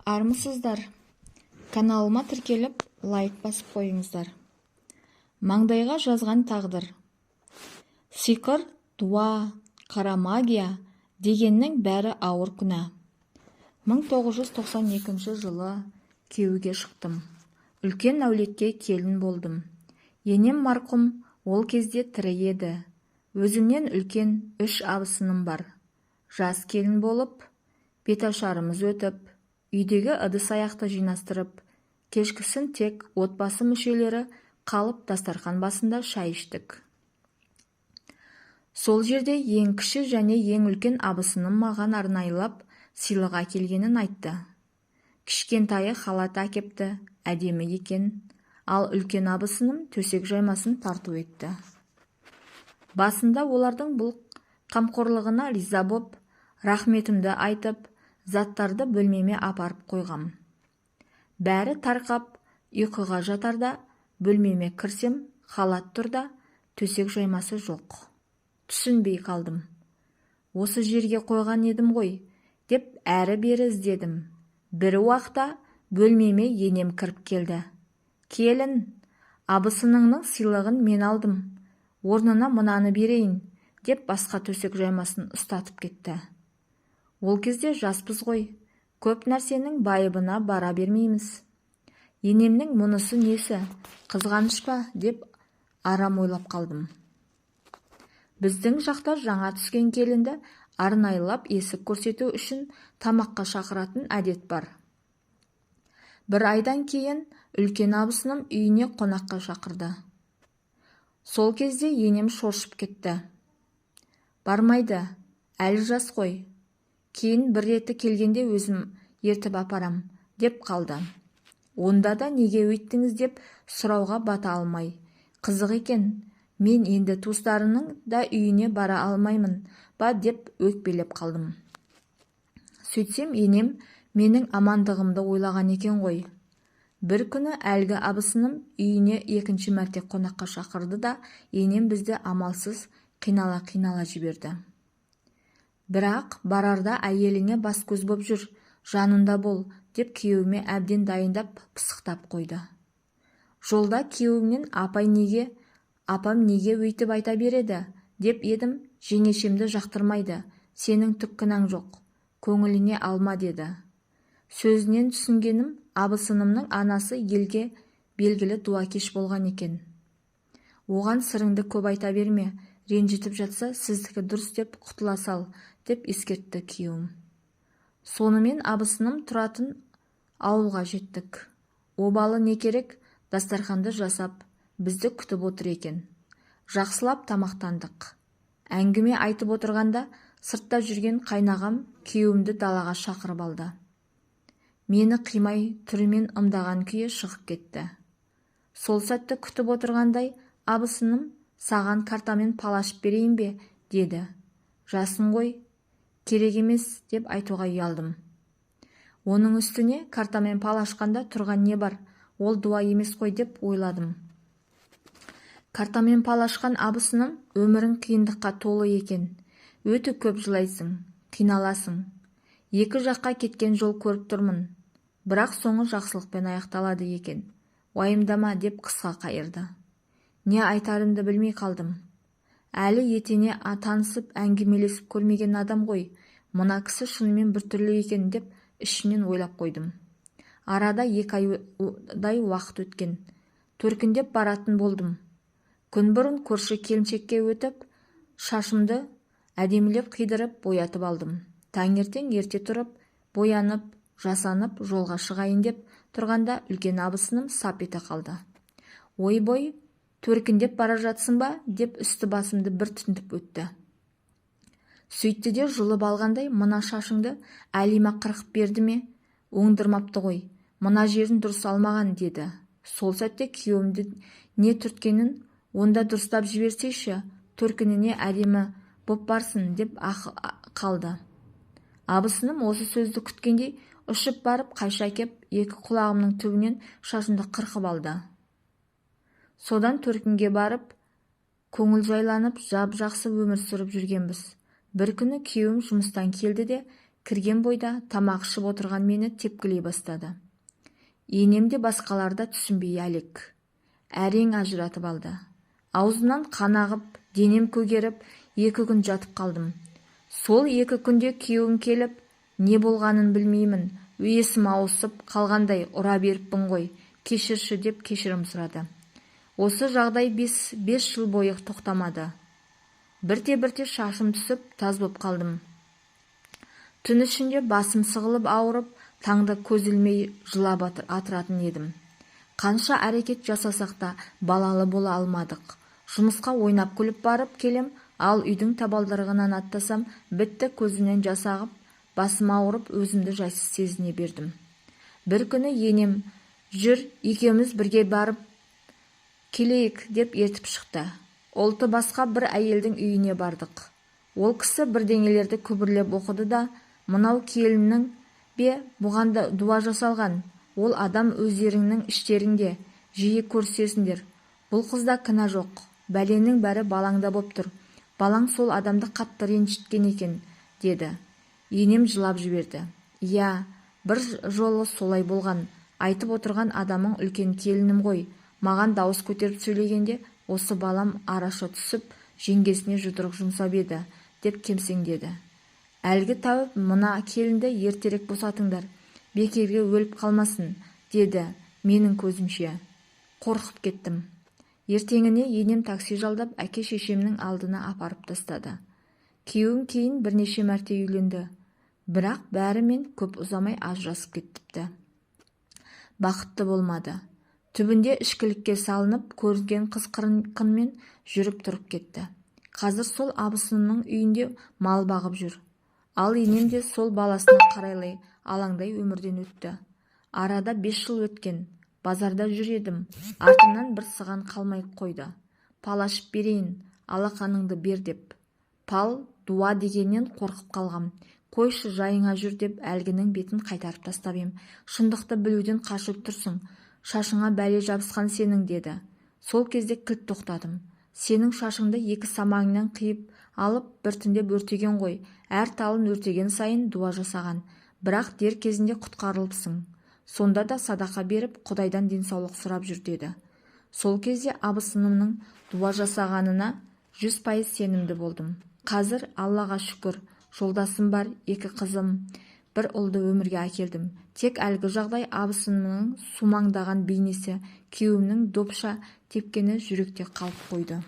Армысыздар! Каналыма тіркеліп, лайк басып қойыңыздар. Маңдайға жазған тағдыр. Сиқыр, дуа, қара магия дегеннің бәрі ауыр күнә. 1992 жылы күйеуге шықтым. Үлкен әулетке келін болдым. Енем марқұм ол кезде тірі еді. Өзімнен үлкен үш абысыным бар. Жас келін болып, беташарымыз өтіп, үйдегі ыдыс-аяқты жинастырып, кешкісін тек отбасы мүшелері қалып, дастархан басында шай іштік. Сол жерде ең кіші және ең үлкен абысыным маған арнайылап сыйлық әкелгенін айтты. Кішкентайы халат әкепті, әдемі екен, ал үлкен абысыным төсек жаймасын тарту етті. Басында олардың бұл қамқорлығына риза боп, рахметімді айтып, заттарды бөлмеме апарып қойғам. Бәрі тарқап, ұйқыға жатарда бөлмеме кірсем, халат тұр да, төсек жаймасы жоқ. Түсінбей қалдым. Осы жерге қойған едім ғой, деп әрі-бері іздедім. Бір уақта бөлмеме енем кіріп келді. Келін, абысыныңның сыйлығын мен алдым. Орнына мынаны берейін, деп басқа төсек жаймасын ұстатып кетті. Ол кезде жаспыз ғой, көп нәрсенің байыбына бара бермейміз. Енемнің мұнысы несі, қызғаныш па, деп арам ойлап қалдым. Біздің жақта жаңа түскен келінді арнайылап есік көрсету үшін тамаққа шақыратын әдет бар. Бір айдан кейін үлкен абысыным үйіне қонаққа шақырды. Сол кезде енем шоршып кетті. Бармайды, әлі жас қой. Кейін бір реті келгенде өзім ертіп апарам, деп қалды. Онда да неге өйттіңіз деп сұрауға бата алмай, қызық екен, мен енді туыстарының да үйіне бара алмаймын ба деп өкпелеп қалдым. Сөйтсем, енем менің амандығымды ойлаған екен ғой. Бір күні әлгі абысыным үйіне екінші мәрте қонаққа шақырды да, енем бізді амалсыз қинала-қинала жіберді. Бірақ барарда әйеліңе бас-көз боп жүр, жанында бол, деп күйеуіме әбден дайындап, пысықтап қойды. Жолда күйеуімнен апай неге, апам неге өйтіп айта береді, деп едім, жеңешемді жақтырмайды, сенің түк кінәң жоқ, көңіліңе алма деді. Сөзінен түсінгенім, абысынымның анасы елге белгілі дуакеш болған екен. Оған сырыңды көп айта берме, ренжітіп жатса, сіздікі дұрыс деп құтыла сал, деп ескертті күйеуім. Сонымен абысыным тұратын ауылға жеттік. Обалы не керек, дастарханды жасап, бізді күтіп отыр екен. Жақсылап тамақтандық. Әңгіме айтып отырғанда сыртта жүрген қайнағам күйеуімді далаға шақырып алды. Мені қимай түрімен ымдаған күйі шығып кетті. Сол сәтті күтіп отырғандай абысыным саған картамен пал ашып берейін бе, деді. Жасын ғой, керек емес деп айтуға ұялдым. Оның үстіне картамен пал ашқанда тұрған не бар, ол дуа емес қой деп ойладым. Картамен пал ашқан абысыным өмірің қиындыққа толы екен. Өте көп жылайсың, қиналасың. Екі жаққа кеткен жол көріп тұрмын. Бірақ соңы жақсылықпен аяқталады екен. Уайымдама деп қысқа қайырды. Не айтарымды білмей қалдым. Әлі етене танысып, әңгімелесіп көрмеген адам ғой, мына кісі шынымен біртүрлі екен деп ішімнен ойлап қойдым. Арада 2 айдай уақыт өткен. Төркіндеп баратын болдым. Күн бұрын көрші келіншекке өтіп, шашымды әдемілеп қидырып, боятып алдым. Таңертең ерте тұрып, боянып, жасанып, жолға шығайын деп тұрғанда үлкен абысыным сап ете қалды. Ой-бой, төркіндеп бара жатсың ба, деп үсті басымды бір тінтіп өтті. Сөйтті де жұлып алғандай, мына шашыңды Әлима қырқып берді ме, оңдырмапты ғой, мына жерін дұрыс алмаған, деді. Сол сәтте күйеуімді не түрткенін, онда дұрыстап жіберсейші, төркініне әдемі боп барсын, деп қалды. Абысыным осы сөзді күткендей ұшып барып қайшы әкеп, екі құлағымның түбінен шашымды қырқып алды. Содан төркінге барып, көңіл жайланып, жап-жақсы өмір сүріп жүргенбіз. Бір күні күйеуім жұмыстан келді де, Кірген бойда тамақ ішіп отырған мені тепкілей бастады. Енем де басқалар да түсінбей әлек. Әрең ажыратып алды. Аузымнан қан ағып, денем көгеріп, 2 күн жатып қалдым. Сол 2 күнде күйеуім келіп, не болғанын білмеймін, есім ауысып қалғандай ұра беріппін ғой, кешірші деп кешірім сұрады. Осы жағдай 5 жыл бойы тоқтамады. Бірте-бірте шашым түсіп, таз боп қалдым. Түн ішінде басым сығылып ауырып, таңда көз ілмей жылап атыратын едім. Қанша әрекет жасасақ та балалы бола алмадық. Жұмысқа ойнап күліп барып келем, ал үйдің табалдырығынан аттасам, бітті, көзімнен жас ағып, басым ауырып, өзімді жайсыз сезіне бердім. Бір күні енем, жүр, екеуміз бірге барып келейік деп ертіп шықты. Ұлты басқа бір әйелдің үйіне бардық. Ол кісі бірдеңелерді күбірлеп оқыды да, мынау келіннің бе, бұған да дуа жасалған, ол адам өздеріңнің іштеріңде, жиі көрісесіңдер. Бұл қызда кінә жоқ, бәленің бәрі балаңда боп тұр. Балаң сол адамды қатты ренжіткен екен, деді. Енем жылап жіберді. Иә, бір жолы солай болған. Айтып отырған адамың үлкен келінім ғой. Маған дауыс көтеріп сөйлегенде, осы балам араша түсіп, жеңгесіне жұдырық жұмсап еді, деп кемсеңдеді. Әлгі тәуіп мына келінді ертерек босатыңдар, бекерге өліп қалмасын, деді менің көзімше. Қорқып кеттім. Ертеңіне енем такси жалдап, әке шешемнің алдына апарып тастады. Күйеуім кейін бірнеше мәрте үйленді. Бірақ бәрімен көп ұзамай ажырасып кетіпті. Бақытты болмады. Түбінде ішкілікке салынып, көрінген қыз қырқынмен жүріп тұрып кетті. Қазір сол абысынының үйінде мал бағып жүр. Ал енем де сол баласына қарайлай алаңдай өмірден өтті. Арада 5 жыл өткен. Базарда жүр едім. Артымнан бір сыған қалмай қойды. Пал ашып берейін, алақаныңды бер деп. Пал, дуа дегеннен қорқып қалғам. Қойшы, жайыңа жүр деп әлгінің бетін қайтарып тастап ем. Шындықты білуден қашып тұрсың. Шашыңа бәле жабысқан сенің, деді. Сол кезде кілт тоқтадым. Сенің шашыңды 2 самаңнан қиып алып, біртіндеп өртеген ғой. Әр талын өртеген сайын дуа жасаған. Бірақ дер кезінде құтқарылыпсың. Сонда да садақа беріп, Құдайдан денсаулық сұрап жүр, деді. Сол кезде абысынымның дуа жасағанына 100% сенімді болдым. Қазір Аллаға шүкір, жолдасым бар, 2 қызым, бір ұлды өмірге әкелдім. Тек әлгі жағдай абысынымның сумаңдаған бейнесі, күйеуімнің допша тепкені жүректе қалып қойды.